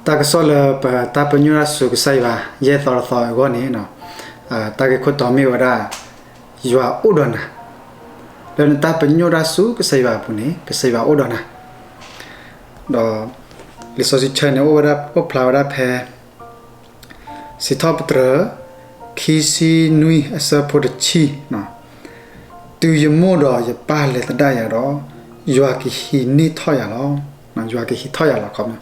တၢ်ကစီၣ်လၢပတၢ်ပညိၣ်တၢ်ဆူကစၢ်ယွၤ ယဲၢ်သီတသီအဂီၢ်န့ၣ်, တၢ်ဂ့ၢ်ခိၣ်တီမ့ၢ်ဝဲဒၣ် ယွၤအိၣ်ဒီးနၤ, လၢနတၢ်ပညိၣ်တၢ်ဆူကစၢ်ယွၤအပူၤန့ၣ် ကစၢ်ယွၤအိၣ်ဒီးနၤ, ဒီးလံာ်စီဆှံဆၢန့ၣ် အိၣ်ဝဲဒၣ် အိၣ်ဖျါဝဲဒၣ်ဖဲ စံးထီၣ်ပတြၢၤ ခံဆံနွံအဆၢဖိတဆံ, တုၤယမိၢ်ဒီးယပၢ်လဲၤသဒၣ်ယၤဒီး, ယွၤကဟံးန့ၢ်ထီၣ်ယၤလီၤ. ယွၤကဟံးထီၣ်ယၤလီၤ ခီပညီ,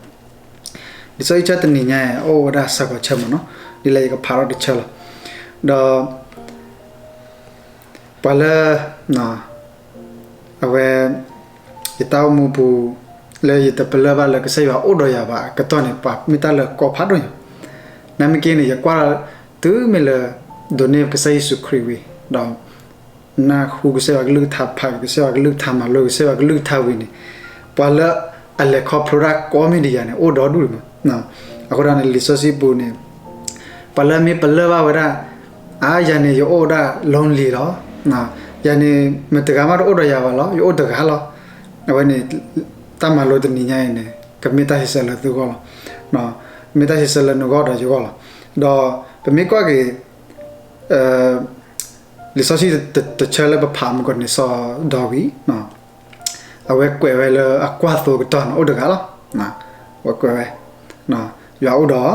လံာ်စီဆှံဆၢတနံၤညါ အိၣ်ဝဲဒၣ်ဆၢဂီၤဆၢမးနီၤ, ဒ်လဲၣ်ယကဖးထီၣ်တဆၢလီၤ. ဒီး ပှၤလၢ အဝဲ ယတၢ်အိၣ်မူပူၤ လၢယတပလၢၢ်ဘၣ်လၢကစၢ်ယွၤအိၣ်ဒီးယၤဘၣ်အကတီၢ်န့ၣ် ပှၤမ့ၢ်တၢ်လၢကီဖးဒိၣ်ညါ, နမ့ၢ်က့န့ၣ် ယကွၢ် တုၤမ့ၢ်လၢ ဒိးန့ၢ်ကစၢ်ယ့ၣ်ၡူးခရံာ်ဝံၤ ဒီး နၢ်ဟူကစၢ်ယွၤကလုၢ်ကထါ ဖးကစၢ်ယွၤကလုၢ်ကထါ မၤလိကစၢ်ယွၤကလုၢ်ကထါဝံၤန့ၣ်, ပှၤလၢအလဲၤခီဖျိတၢ်ကိးမံၤဒ်ယၤန့ၣ် အိၣ်ဒီဒူၣ်မး, အဃိဒၣ်န့ၣ် လံာ်စီဆှံပူၤန့ၣ် ပှၤလၢမ့ၢ်ပလၢၢ်ဘၣ်ဝဲဒၣ်, အါ ယၤန့ၣ် ယအိၣ်ဝဲဒၣ် lonely လီၤ, ယၤန့ၣ် မတဂၤမးတအိၣ်ဒီးယၤဘၣ်လီၤ ယအိၣ်တဂၤလီၤ, အဝဲန့ၣ် တၢ်မၤလိတနံၤညါအံၤန့ၣ် ကမ့ၢ်တၢ်စံးဆၢလၢသုဂီၢ်လီၤ, မ့ၢ်တၢ်စံးဆၢလၢနဂီၢ်ဒီးယဂီၢ်လီၤ, ဒီးပမ့ၢ်ကွၢ်က့ၤ လံာ်စီဆှံတဆၢလၢပဖးမုၢ်ကီၢ်န့ၣ် စီၤဒၤဝံး အဝဲကွဲးဝဲလၢအကွၢ်သိကတီၢ်န့ၣ် အိၣ်တဂၤလီၤ, အဝဲကွဲးဝဲ, ယွၤအိၣ်ဒီ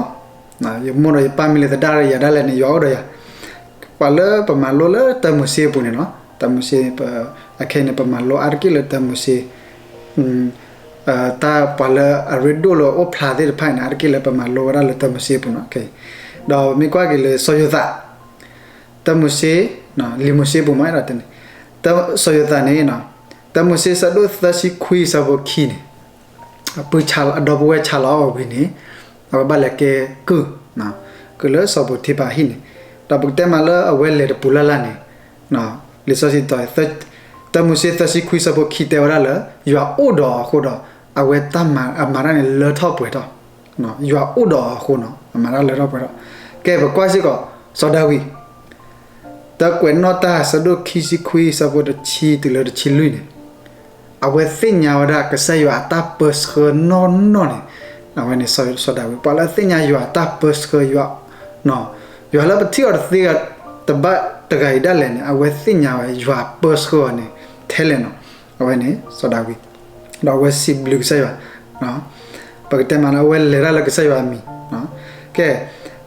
း, ယမိၢ်ဒီးယပၢ်မ့ၢ်လဲၤသဒၣ်ယၤဒၣ်လဲာ်န့ၣ် ယွၤအိၣ်ဒီးယၤ, ပှၤလၢပမၤလိလၢတၢမိၤၡ့အပူၤန့ၣ်လီၤ, တၢမိၤၡ့ အခဲအံၤန့ၣ် ပမၤလိအါတက့ၢ်လၢတၢမိၤၡ့ တၢ်ပှၤလၢအရ့ဒိၣ်လၢအိၣ်ဖျါသ့ၣ်တဖၣ်န့ၣ် အါတက့ၢ်လၢပမၤလိဝဲဒၣ်လၢတၢမိၤၡ့အပူၤနီၤ, ဒီးမ့ၢ်ကွၢ်က့ၤလၢစီၤယိၤသး, တၢမိၤၡ့, လံာ်မိၤၡ့ပူၤမ့ၢ်အဲၣ်ဒိးတဲန့ၣ်, စီၤယိၤသးန့ၣ်, တၢမိၤၡ့ဆၢဒိၣ်သၢဆံခွံဆၢဖိခံန့ၣ်, အပုၢ်ဆါလီၤအဒီပုၢ်ဝဲၢ်ဆါလီၤအီၤဝံၤန့ၣ်, အဝဲဘၣ်လဲၤကဲကုၢ်, ကုၢ်လၢစီၤပီၤတံဖၤအဟံၣ်န့ၣ်, ဒီးပကတဲမးလၢအဝဲလဲၤတပူၤလၢ်လၢ်န့ၣ်, လံာ်စီဆှံတဲ, တၢမိၤၡ့သၢဆံခွံဆၢဖိခံတဲဝဲဒၣ်လၢ ယွၤအိၣ်ဒီးအီၤအဃိဒီး, အဝဲတၢ်မၤအမၤတၢ်န့ၣ်လၢထီၣ်ပှဲၤထီၣ်, ယွၤအိၣ်ဒီးအီၤအဃိနီၤ အမၤတၢ်လၢထီၣ်ပှဲၤထီၣ်, ကဲပကွၢ်စ့ၢ်ကီး, စီၤဒၤဝံး တၢ်ကွဲးနီၣ်တၢ်ဆၢဒိၣ်ခံဆံခွံဆၢဖိတဆံတုၤလၢတဆံလွံၢ်န့ၣ်, အဝဲသ့ၣ်ညါဝဲဒၣ်ကစၢ်ယွၤအတၢ်ပၢဆှၢနီၢ်နီၢ်န့ၣ်, အဝဲန့ၣ်စီၤဒၤဝံး ပှၤလၢအသ့ၣ်ညါယွၤအတၢ်ပၢဆှၢယွၤ, ယွၤလၢပထံၣ်အီၤတသ့ တဘၣ်တဂၤအံၤဒၣ်လဲာ်န့ၣ် အဝဲသ့ၣ်ညါဝဲယွၤပၢဆှၢအီၤန့ၣ် ထဲလဲၣ်နီၤ, အဝဲန့ၣ်စီၤဒၤဝံး, ဒီးအဝဲစံးဘျုးကစၢ်ယွၤ, ပကတဲမးလၢအဝဲလဲၤတၢ်လၢကစၢ်ယွၤအမံၤ, ကဲ,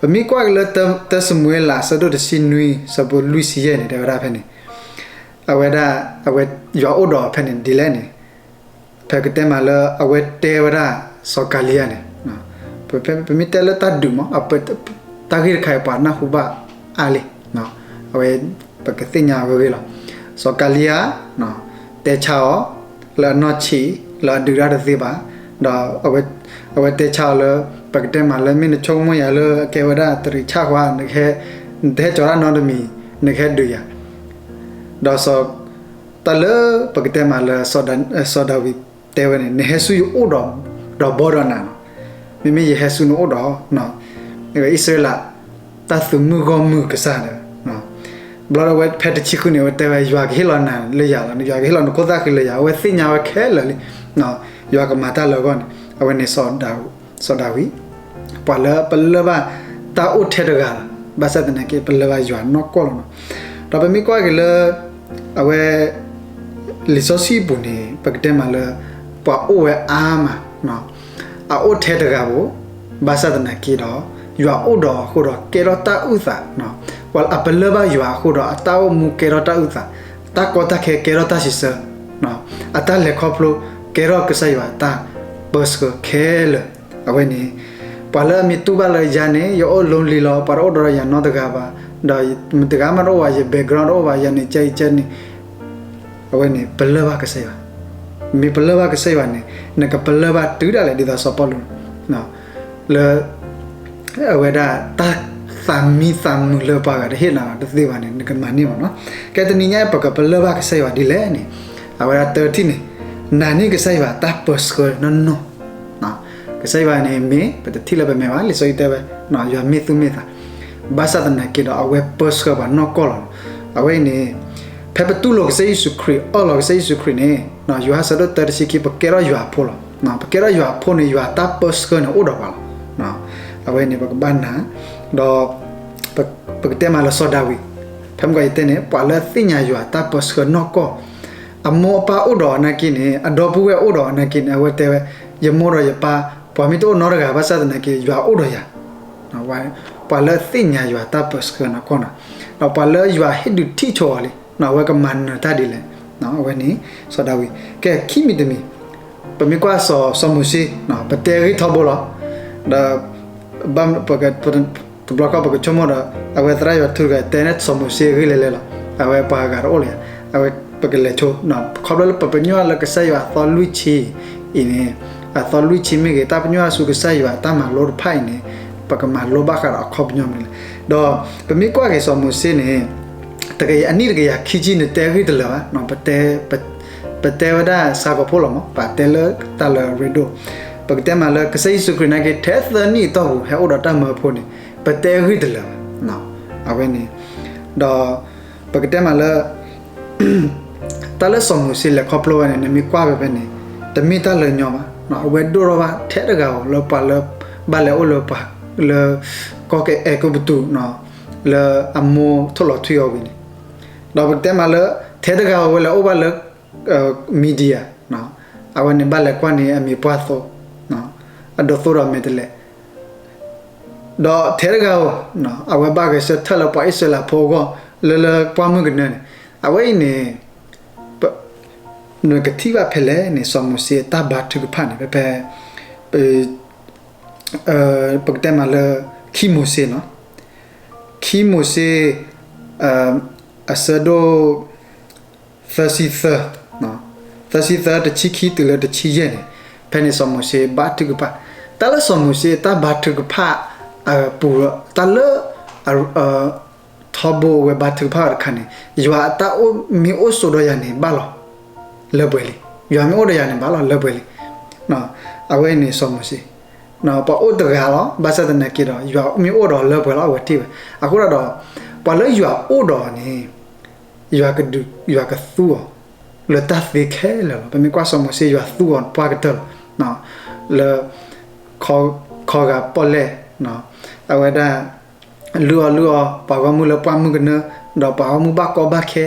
ပမ့ၢ်ကွၢ်က့ၤလၢ တၢစမူၤအ့လးအဆၢဒိၣ်တဆံနွံ ဆၢဖိလွံၢ်ဆံယဲၢ်န့ၣ် တဲဝဲဒၣ်ဖဲန့ၣ်, အဝဲဒၣ်, အဝဲယွၤအိၣ်ဒီးအီၤဖဲန့ၣ်ဒ်လဲၣ်န့ၣ်, ဖဲကတဲမးလၢအဝဲတဲဝဲဒၣ်စီၤကၤလံယၤန့ၣ်, ပမ့ၢ်တဲလၢတၢ်ဒုးမး, တၢ်ဂ့ၢ်တခါအံၤပှၤနၢ်ဟူဘၣ်အါလံ, အဝဲ, ပကသ့ၣ်ညါအဂ့ၢ်လီၤ, စီၤကၤလံယၤ တဲဆါအီၤ လၢအနီၢ်ဆံး လၢအဒုးတၢ်တသ့ဘၣ်, ဒီးအဝဲတဲဆါအီၤလၢ ပကတဲမးလၢမ့ၢ်နဆိကမိၣ်ယၤလၢအကဲဝဲဒၣ်တရံးဆၣ်ဃါ နကဟဲကၠီၤတၢ်နီတမံၤ နကဟဲဒုးယၤ, ဒီး တၢ်လၢပကတဲမးလၢ စီၤဒၤဝံးတဲဝဲန့ၣ် နဟဲဆူယအိၣ်ဒီးဘီဒီးနးနီၤ, မ့မ့ၢ်ယဟဲဆူနအိၣ်ဒီး အံၣ်စရ့လး တၢ်သုးမုၢ်ဂီၢ်မုၢ်ကစၢ်ဒီး, ဘျီဒီးဝဲဖဲတဆံဃုန့ၣ် အဝဲတဲဝဲ ယွၤကဟ့ၣ်လီၤနၤလၢယၤလီၤ, ယွၤကဟ့ၣ်လီၤနခိၣ်သၣ်ဃံလၢယၤ, အဝဲသ့ၣ်ညါဝဲခဲလၢာ်လံ, ယွၤကမၤတၢ်လၢအဂီၢ်န့ၣ်, အဝဲန့ၣ် စီၤဒၤဝံး, ပှၤလၢပလၢၢ်ဘၣ်တၢ်အိၣ်ထဲတဂၤလီၤ, ဘၣ်ဆၣ်သနာ်က့ ပလၢၢ်ဘၣ်ယွၤနီၢ်ကီၢ်လီၤနီၤ, ဒီးပမ့ၢ်ကွၢ်က့ၤလၢ အဝဲ လံာ်စီဆှံပူၤန့ၣ် ပကတဲမးလၢ ပှၤအိၣ်ဝဲအါမး, အအိၣ်ထဲတဂၤဧိၤ, ဘၣ်ဆၣ်သနာ်က့ဒီး ယွၤအိၣ်ဒီးအဃိဒီးကဲထီၣ်တၢ်အုၣ်သး, အပလၢၢ်ဘၣ်ယွၤအဃိဒီး အတၢ်အိၣ်မူကဲထီၣ်တၢ်အုၣ်သး, တၢ်ကီတၢ်ခဲကဲထီၣ်တၢ်စံးဆၢ, အတၢ်လဲၤခီဖျိကဲထီၣ်ကစၢ်ယွၤအတၢ်ပၢဆှၢခဲလၢာ်, အဝဲန့ၣ် ပှၤလၢအမ့ၢ်တူၢ်ဘၣ်လၢယၤန့ၣ် ယအိၣ် lonely လီၤ, ပှၤတအိၣ်ဒီးယၤနီတဂၤဘၣ်, ဒီးမတၤတဂၤမးတအိၣ်ဘၣ်, ယ background တအိၣ်ဘၣ်, ယၤန့ၣ် ကဲအံၤကဲန့ၣ်, အဝဲန့ၣ် ပလၢၢ်ဘၣ်ကစၢ်ယွၤ, မ့ၢ်ပလၢၢ်ဘၣ်ကစၢ်ယွၤန့ၣ် နကပလၢၢ်ဘၣ်တုၤဒၣ်လဲာ် ဒ်သိးစီၤပီလူး လၢ အဝဲဒၣ်တၢ်သးမံသးမုာ်လၢပှၤဂၤတဟ့ၣ်နၤတသ့ဘၣ်န့ၣ် နကမၤန့ၢ်မးနီၤ, ကဲတနံၤညါ ပကပလၢၢ်ဘၣ်ကစၢ်ယွၤဒ်လဲၣ်န့ၣ်, အဝဲဒၣ်တထံၣ်န့ၣ်, နာ်န့ၢ်ကစၢ်ယွၤတၢ်ပၢဆှၢနီၢ်နီၢ် ကစၢ်ယွၤန့ၣ်မ့ၢ် ပတထံၣ်လၢပမဲာ်ဘၣ်, လံာ်စီဆှံတဲဝဲ, ယွၤမ့ၢ်သူၣ်မ့ၢ်သး, ဘၣ်ဆၣ်သနာ်က့ဒီး အဝဲပၢဆှၢပှၤနီၢ်ကီၢ်လီၤ, အဝဲအံၤန့ၣ်, ဖဲပတူၢ်လိာ်ကစၢ်ယ့ၣ်ၡူးခရံာ် အၢၣ်လီၤကစၢ်ယ့ၣ်ၡူးခရံာ်န့ၣ်, ယိၤဟၣ်ဆၢဒိၣ်တၢတဆံခံ ပကဲထီၣ်ယွၤအဖိလီၤ, ပကဲထီၣ်ယွၤအဖိန့ၣ် ယွၤတၢ်ပၢဆှၢန့ၣ်အိၣ်ဒီးပှၤလီၤ. အဝဲန့ၣ်ပကဘၣ်နာ်, ဒီး ပကတဲမးလၢစီၤဒၤဝံး, ဖဲမ့ၢ်ကီးယတဲန့ၣ် ပှၤလၢအသ့ၣ်ညါယွၤတၢ်ပၢဆှၢနီၢ်ကီၢ်, အမိၢ်အပၢ်အိၣ်ဒီးအီၤနာ်က့န့ၣ် အဒီပုၢ်ဝဲၢ်အိၣ်ဒီးအီၤနာ်က့န့ၣ် အဝဲတဲဝဲ, ယမိၢ်ဒီးယပၢ် ပှၤမ့ၢ်တအိၣ်နီတဂၤ ဘၣ်ဆၣ်သနာ်က့ ယွၤအိၣ်ဒီးယၤ, ပှၤလၢအသ့ၣ်ညါယွၤတၢ်ပၢဆှၢနီၢ်ကီၢ်နီၤ, ဒီးပှၤလၢယွၤဟ့ၣ်ဒုးထံၣ်ဆိအီၤလံ, အဝဲကမၤနၢၤတၢ်ဒ်လဲၣ်, အဝဲန့ၣ် စီၤဒၤဝံး, ကဲခံမံၤတမံၤ, ပမ့ၢ်ကွၢ်စီၤစီၤမိၤၡ့, ပတဲအဂ့ၢ်ထီဘိလီၤ, ဒီး တဘျီဃီပကဆိကမိၣ်ဒီး အဝဲသရၣ်ယွၤထူတဂၤတဲန့ၣ် စီၤမိၤၡ့အဂ့ၢ်လဲၤလဲၤလီၤ, အဝဲပှၤဂၤတအိၣ်လၢၤ, အဝဲပကလဲၤဆိ, ခီဖျိလၢပပညိၣ်လၢကစၢ်ယွၤအသီလွံၢ်ဆံအံၤန့ၣ်, အသီလွံၢ်ဆံမ့ၢ်ဂ့ၤ တၢ်ပညိၣ်ဆူကစၢ်ယွၤတၢ်မၤလိတဖၣ်အံၤန့ၣ်, ပကမၤလိဘၣ်ဃးဒီးအခီပညီမနုၤလဲၣ်, ဒီးပမ့ၢ်ကွၢ်က့ၤစီၤမိၤၡ့န့ၣ်, တကယၤအနံၣ်တကယၤခံဆံန့ၣ် တဲအဂ့ၢ်တလၢာ်ဘၣ်, ပတဲဝဲဒၣ်ဆၢကီးဖိလီၤမး ပတဲလၢတၢ်လၢအရ့ဒိၣ်, ပကတဲမးလၢကစၢ်ယ့ၣ်ၡူးခရံာ်နာ်က့ ထဲသၢနံၣ်အတီၢ်ပူၤ ဟဲအိၣ်ဒီးတၢ်မၢဖိန့ၣ်, ပတဲအဂ့ၢ်တလၢာ်ဘၣ်, အဝဲန့ၣ်, ဒီး ပကတဲမးလၢ တၢ်လၢစီၤမိၤၡ့လဲၤခီဖျိဝဲန့ၣ် နမ့ၢ်ကွၢ်ဖဲဖဲန့ၣ်, တမ့ၢ်တၢ်လၢညီဘၣ်, အဝဲဒိၣ်ထီၣ်ဘၣ်ထဲတဂၤဧိၤလၢပှၤလၢ ဘၣ်လဲၤအိၣ်လၢပှၤလၢ ကီၢ်အဲၤကူပတူး လၢအမိၢ်ထိၣ်လီၤထွံအီၤဝံၤန့ၣ်, ဒီးပကတဲမးလၢ ထဲတဂၤဧိၤဝဲလဲၤအိၣ်ဘၣ်လၢ Media, အဝဲန့ၣ်ဘၣ်လဲၤကွၢ်န့ၢ်အမံၤပှၢ်သိ, အဒိးသိဒီးမဲာ်တဲးလဲး, ဒီးထဲတဂၤဧိၤ, အဝဲဘၣ်ဂဲၤဆၢထၢၣ်လၢပှၤအံၣ်စရ့လးဖိအဂီၢ် လၢလၢပှၢ်မုၢ်ကနၢန့ၣ်, အဝဲအံၤန့ၣ် နကထံၣ်ဘၣ်ဖဲလဲၣ်န့ၣ် စီၤမိၤၡ့အတၢ်ဘါထုကဖၣ်န့ၣ် ဖဲဖဲ ပကတဲမးလၢ ခံမိၤၡ့နီၤ, ခံမိၤၡ့ အဆၢဒိၣ် သၢဆံသၢ, သၢဆံသၢ တဆံခံတုၤလၢတဆံယဲၢ်န့ၣ်, ဖဲန့ၣ်စီၤမိၤၡ့ဘါထုကဖၣ်, တၢ်လၢစီၤမိၤၡ့အတၢ်ဘါထုကဖၣ်အပူၤ တၢ်လၢ ထီဘိအဝဲဘါထုကဖၣ်ဝဲတခါန့ၣ် ယွၤအတၢ်အိၣ်မ့ၢ်အိၣ်ဆိးဒီးယၤန့ၣ်ဘၣ်လီၤ လၢပှဲၤလံ, ယွၤမ့ၢ်အိၣ်ဒီးယၤန့ၣ်ဘၣ်လီၤလၢပှဲၤလံ, အဝဲန့ၣ်စီၤမိၤၡ့, ပှၤအိၣ်တဂၤလီၤ ဘၣ်ဆၣ်သနာ်က့ဒီး ယွၤမ့ၢ်အိၣ်ဒီးလၢပှဲၤလီၤ အဝဲထံၣ်ဝဲ, အဃိဒီး ပှၤလၢယွၤအိၣ်ဒီးန့ၣ် ယွၤကဒုး ယွၤကသူအီၤ လၢတၢ်သ့ခဲလၢာ်လီၤ. ပမ့ၢ်ကွၢ်စီၤမိၤၡ့ ယွၤသူအီၤပှၢ်ကတၢၢ်လီၤ. လၢ ခီဂာ်ပီၣ်လဲၣ် အဝဲဒၣ် လုၢ်အီၣ်လုၢ်အီ ပှၤဂီၢ်မုၢ်လၢပှၢ်မုၢ်ကနၢ ဒီးပှၤဂီၢ်မုၢ်ဘၣ်ကီဘၣ်ခဲ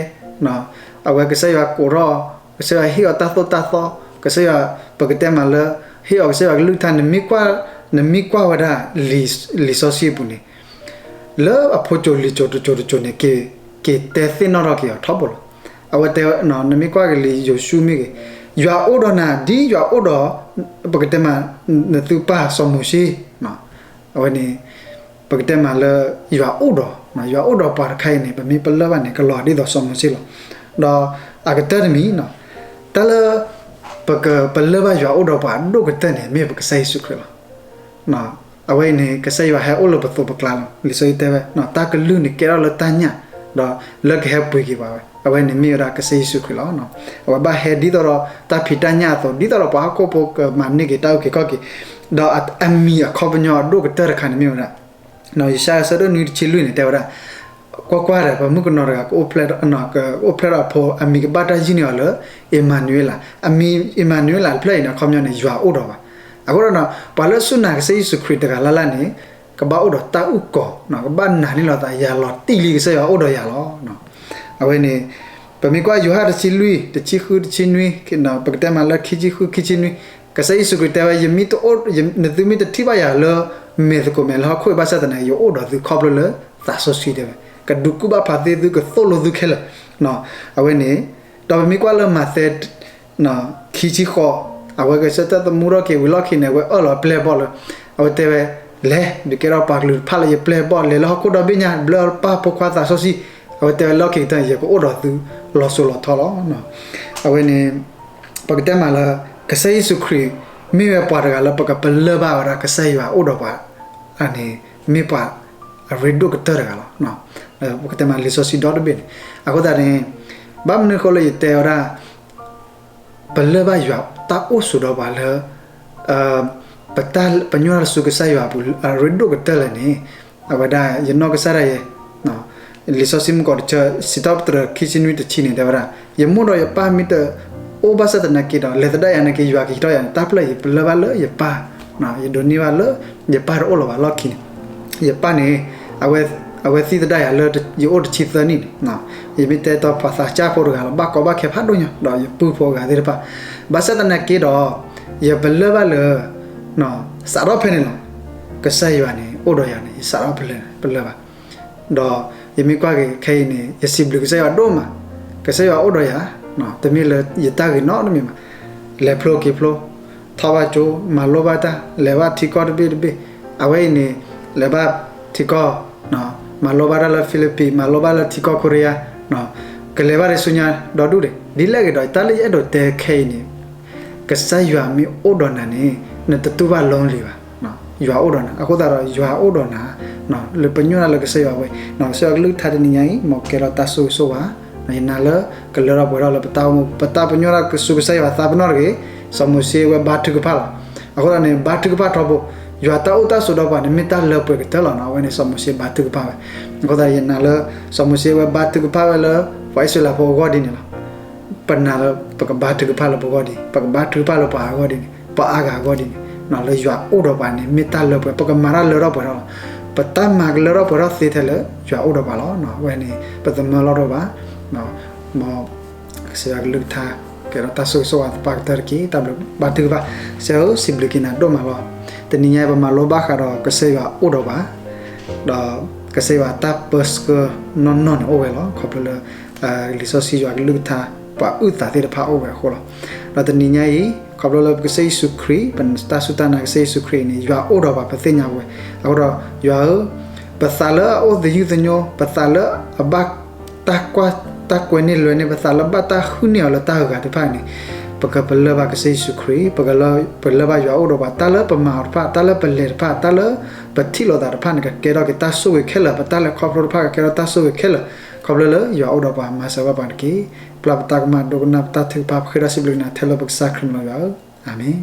အဝဲကစၢ်ယွၤကိးထီၣ်အီၤ ကစၢ်ယွၤဟ့ၣ်အီၤတၢ်သိၣ်တၢ်သီ ကစၢ်ယွၤ ပကတဲမးလၢ ဟ့ၣ်အီၤကစၢ်ယွၤကလုၢ်ကထါ နမ့ၢ်ကွၢ်ဝဲဒၣ် လံာ်စီဆှံအပူၤန့ၣ် လၢအဖိစိၤလံာ်စိၤတစိၤတစိၤန့ၣ် က့ၤတဲသ့ၣ်နီၣ်ထီၣ်က့ၤအီၤထီဘိလီၤ. အဝဲတဲ နမ့ၢ်ကွၢ်က့ၤလံာ်ယိၤၡူမ့ၢ်ဂ့ၤ ယွၤအိၣ်ဒီးနၤ ဒ်ယွၤအိၣ်ဒီး ပကတဲမး နသုပၢ်စီၤမိၤၡ့ အဝဲန့ၣ် ပကတဲမးလၢ ယွၤအိၣ်ဒီး ယွၤအိၣ်ဒီးပှၤတခါအံၤန့ၣ် ပမ့ၢ်ပလၢၢ်ဘၣ်န့ၣ် ကလီၤဒ်သိးစီၤမိၤၡ့လီၤ. ဒီးအကတၢၢ်တမံၤ တၢ်လၢ ပကပလၢၢ်ဘၣ်ယွၤအိၣ်ဒီးပှၤအဒိၣ်ကတၢၢ်န့ၣ် မ့ၢ်ပကစၢ်ယ့ၣ်ၡူးခရံာ်လီၤ. အဝဲအံၤန့ၣ် ကစၢ်ယွၤဟဲအိၣ်လၢပသိးပကျါလီၤ. လံာ်စီဆှံတဲဝဲ တၢ်ကလုၢ်န့ၣ်ကဲထီၣ်လၢတၢ်ညၣ် ဒီးလၢကဟဲပှ့ၤက့ၤပှၤဝဲ အဝဲန့ၣ်မ့ၢ်ဝဲဒၣ်ကစၢ်ယ့ၣ်ၡူးခရံာ်လီၤ. အဝဲဘၣ်ဟဲဒ်သိးဒီးတၢ်ဖံးတၢ်ညၣ်အသိး ဒ်သိးဒီးပှၤဟီၣ်ခိၣ်ဖိကမၤန့ၢ်က့ၤတၢ်အုၣ်က့ၤခီၣ်က့ၤ ဒီးအမံၤအခီပညီအဒိၣ်ကတၢၢ်တခါန့ၣ်မ့ၢ်ဝဲဒၣ် ယၡါယၤ အဆၢဒိၣ်နွံ တဆံလွံၢ်န့ၣ် တဲဝဲဒၣ် ကွၢ်ကွၢ်ဒီး ပှၤမုၣ်ကနီၤတဂၤ ကအိၣ်ဖျဲၣ်ထီၣ်အဖိ အမံၤကဘၣ်တၢ်ယုၢ်န့ၢ်အီၤလၢ အ့မၤနူၤအ့လး. အမံၤအ့မၤနူၤအ့လးတဖျၢၣ်အံၤန့ၣ် အခီပညီန့ၣ် ယွၤအိၣ်ဒီးပှၤ. အဃိဒီး ပှၤလၢအစူၢ်နာ်ကစၢ်ယ့ၣ်ၡူးခရံာ်တဂၤလၢ်လၢ်န့ၣ် ကဘၣ်အိၣ်ဒီးတၢ်အုၣ်ကီၤ ကဘၣ်နာ်န့ၢ်လိာ်သး ယၤလီၤတံၢ်လံ ကစၢ်ယွၤအိၣ်ဒီးယၤလီၤ. အဝဲန့ၣ် ပမ့ၢ်ကွၢ်ယိၤဟၣ် တဆံလွံၢ် တဆံဃု တဆံနွံ ပကတဲမးလၢ ခံဆံဃု ခံဆံနွံ ကစၢ်ယ့ၣ်ၡူးခရံာ်တဲဝဲ ယမ့ၢ်တအိၣ် နသုမ့ၢ်တထံၣ်ဘၣ်ယၤလၢ မဲာ်သကိးမဲာ်လၢဟီၣ်ခိၣ်အံၤ ဘၣ်ဆၣ်သနာ်က့ ယအိၣ်ဒီးသုခီဖျိလၢသးစီဆှံတဲဝဲ ကဒုးကူၣ်ဘၣ်ဖးသ့သု ကသိၣ်လိသုခဲလၢာ်. အဝဲန့ၣ် ဒီးပမ့ၢ်ကွၢ်လၢမးသဲ ခံဆံဃိး အဝဲဂဲၤဆၢထၢၣ်သမူထီၣ်က့ၤဝံၤလီၢ်ခံန့ၣ် အဝဲအၢၣ်လီၤပျဲၢ်ဘီၣ်လၢ အဝဲတဲဝဲ လဲၤ ဒုးကဲထီၣ်ပှၤကလုာ်တဖၣ်လၢယပျဲၢ်ဘီၣ် လဲၤလၢဟီၣ်ခိၣ်ဒီဘ့ၣ်ညါ ဘျၢပၢ်ဖိခွါသးစီဆှံ အဝဲတဲဝဲလီၢ်ခံကတၢၢ် ယကအိၣ်ဒီးသုလီၤစိၤလီၤထီလီၤ. အဝဲန့ၣ် ပကတဲမးလၢ ကစၢ်ယ့ၣ်ၡူးခရံာ် မ့ၢ်ဝဲပှၤတဂၤလၢပကပလၢၢ်ဘၣ်ဝဲဒၣ် ကစၢ်ယွၤအိၣ်ဒီးပှၤန့ၣ် မ့ၢ်ပှၤအရ့ဒိၣ်ကတၢၢ်တဂၤလီၤ. ပကတဲမးလံာ်စီဆှံဒီတဘ့ၣ်န့ၣ် အဃိသတးန့ၣ် ဘၣ်မနုၤအဃိလၢယတဲဝဲဒၣ် ပလၢၢ်ဘၣ်ယွၤတၢ်အိၣ်ဆိးဒီးပှၤလၢ ပတၢ်ပညိၣ်တၢ်တစူးကစၢ်ယွၤအပူၤ အရ့ဒိၣ်ကတၢၢ်လၢာ်န့ၣ် အဝဲဒၣ်ယနီၢ်ကစၢ်ဒၣ်ယဲ လံာ်စီဆှံမုၢ်ကီးတဆၢ စံးထီၣ်ပတြၢၤခံဆံနွံတဆံန့ၣ် တဲဝဲဒၣ် ယမိၢ်ဒီးယပၢ်မ့ၢ်တ အိၣ်ဘၣ်ဆၣ်သနာ်က့ဒီး လဲၤသဒၣ်ယၤနာ်က့ ယွၤကဟံးထီၣ်ယၤန့ၣ် တၢ်ဖျၢၣ်အံၤ ပလၢၢ်ဘၣ်လၢယပၢ်, ယဒိးန့ၢ်ဘၣ်လၢ ယပၢ်တအိၣ်လၢၤဘၣ်လီၢ်ခံန့ၣ်, ယပၢ်န့ၣ် အဝဲသံသဒၣ်ယၤလၢယအိၣ်တဆံသၢနံၣ်န့ၣ်, ယမ့ၢ်တဲတီပှၤသးစၢ်ဖိတဂၤလီၤ, ဘၣ်ကီဘၣ်ခဲဖးဒိၣ်ညါ ဒီးယပုၢ်ဖိအဂၤသ့ၣ်တဖၣ်, ဘၣ်ဆၣ်သနာ်က့ဒီး ယပလၢၢ်ဘၣ်လၢ စးထီၣ်ဖဲန့ၣ်လီၤ. ကစၢ်ယွၤန့ၣ် အိၣ်ဒီးယၤန့ၣ် ယစးထီၣ်ပလၢၢ်, ပလၢၢ်ဘၣ်. ဒီးယမ့ၢ်ကွၢ်က့ၤခဲအံၤန့ၣ် ယစံးဘျုးကစၢ်ယွၤဒိၣ်မး, ကစၢ်ယွၤအိၣ်ဒီးယၤ, တမ့ၢ်လၢယတၢ်ဂ့ၤနီတမံၤဘၣ်. လဲၤဖျိက့ၤဖျိ, ထီၣ်ဘၣ်ကၠိ, မၤလိဘၣ်တၢ်, လဲၤဘၣ်ထံကီၢ်တဘ့ၣ်တဘ့ၣ်, အဝဲအံၤန့ၣ် လဲၤဘၣ်ထံကီၢ်, မၤလိဘၣ်တၢ်လၢ Philippines, မၤလိဘၣ်လၢထံကီၢ် Korea, ကလဲၤဘၣ်တဆူညါဒီဒူၣ်ဒံး, ဒ်လဲၣ်ဂ့ၤဒီး တၢ်လၢယအဲၣ်ဒိးတဲခဲအံၤန့ၣ် ကစၢ်ယွၤမ့ၢ်အိၣ်ဒီးနၤန့ၣ် နတတူၢ်ဘၣ်လီၤလံၤဘၣ်. ယွၤအိၣ်ဒီးနၤ, အဃိသတးဒီး ယွၤအိၣ်ဒီးနၤ, လၢပညိၣ်တၢ်လၢကစၢ်ယွၤဝဲ, ကစၢ်ယွၤကလုၢ်ကထါတနံၤညါအံၤ မ်ကဲထီၣ်တၢ်ဆိၣ်ဂ့ၤဆိၣ်ဝါ, ယနာ်လၢကလၢထီၣ်ပှဲၤထီၣ်လၢပတၢ်အိၣ်မူ, ပတၢ်ပညိၣ်တၢ်ကဆူကစၢ်ယွၤသးပ့ၤနီၣ်တဂ့ၤ. စီၤမိၤၡ့ဝဲဘါထုကဖၣ်လီၤ. အဃိသတးန့ၣ် ဘါထုကဖၣ်ထီဘိ, ယွၤတၢ်အိၣ်တၢ်ဆိးဒီးပှၤန့ၣ် မ့ၢ်တၢ်လၢပှဲၤကတၢၢ်လီၤနီၤ, အဝဲန့ၣ်စီၤမိၤၡ့ဘါထုကဖၣ်ဝဲ. အဃိသတးယနာ်လၢ စီၤမိၤၡ့ဝဲဘါထုကဖၣ်ဝဲလၢ ပှၤအံၣ်စရ့လးဖိအဂီၢ်ဒ်န့ၣ်လီၤ. ပနာ်လၢပကဘါထုကဖၣ်လၢပဂီၢ်ဒ်, ပကဘါထုကဖၣ်လၢပှၤအဂီၢ်ဒ်န့ၣ်, ပှၤအါဂၤအဂီၢ်ဒ်န့ၣ်, လၢယွၤအိၣ်ဒီးပှၤန့ၣ် မ့ၢ်တၢ်လၢပှဲၤ, ပကမၤတၢ်လၢထီၣ်ပှဲၤထီၣ်လီၤ. ပတၢ်မၤကလၢထီၣ်ပှဲၤထီၣ်သ့ထဲလၢယွၤအိၣ်ဒီးပှၤလီၤ. အဝဲန့ၣ် ပသမၢလီၢ်တအိၣ်ဘၣ်. မ်ကစၢ်ယွၤကလုၢ်ကထါ ကဲထီၣ်တၢ်ဆိၣ်ဂ့ၤဆိၣ်ဝါသပှၢ်ကတၢၢ်တက့ၢ်. တၢ်ဘျုးဘါထုကဖၣ်, ကစၢ်ဧၢ စံးဘျုးက့ၤနၤဒိၣ်မးလီၤ. တနံၤညါအံၤ ပမၤလိဘၣ်ဃးဒီးကစၢ်ယွၤအိၣ်ဒီးပှၤ, ဒီးကစၢ်ယွၤတၢ်ပၢဆှၢနီၢ်နီၢ်န့ၣ်အိၣ်ဝဲလီၤ. ခီဖျိလၢ လံာ်စီဆှံယွၤကလုၢ်ကထါ ပှၤအုၣ်သးသ့ၣ်တဖၣ်အိၣ်ဝဲအဃိလီၤ. ဒီးတနံၤညါအံၤ ခီဖျိလၢပကစၢ်ယ့ၣ်ၡူးခရံာ်, ပတၢ်စူၢ်တၢ်နာ်ကစၢ်ယ့ၣ်ၡူးခရံာ်အံၤန့ၣ် ယွၤအိၣ်ဒီးပှၤ ပသ့ၣ်ညါဝဲ. အဃိဒီး ယွၤဧၢ, ပသးလၢအအိၣ်သယုၢ်သညိ, ပသးလၢအဘၣ်တၢ်ကွၢ်တၢ်ကွဲန့ၢ်လွဲန့ၢ်, ပသးလၢဘၣ်တၢ်ဟုၣ်န့ၢ်အီၤလၢတၢ်ဂုၤဂၤတဖၣ်န့ၣ်, ပကပလၢၢ်ဘၣ်ကစၢ်ယ့ၣ်ၡူးခရံာ်, ပကလၢ, ပလၢၢ်ဘၣ်ယွၤအိၣ်ဒီးပှၤ, တၢ်လၢပမၤအီၤတဖၣ်, တၢ်လၢပလဲၤတဖၣ်, တၢ်လၢပထံၣ်လိာ်သးတဖၣ်န့ၣ် ကကဲထီၣ်က့ၤတၢ်ဆိၣ်ဂ့ၤခဲလၢာ်, ပတၢ်လဲၤခီဖျိတဖၣ်ကကဲထီၣ်တၢ်ဆိၣ်ဂ့ၤခဲလၢာ်, ခီဖျိလၢယွၤအိၣ်ဒီးပှၤ မၤစၢၤဘၣ်ပှၤတက့ၢ်. ပျၢ်ပတၢ်ကမၣ်, ဒိကနၣ်ပတၢ်ထုကဖၣ်, ပဃ့ဒီးစံးဘျုးက့ၤနၤထဲလၢပကစၢ်ခရံာ်မံၤလီၤ ယွၤဧၢ, အၤမ့ၣ်.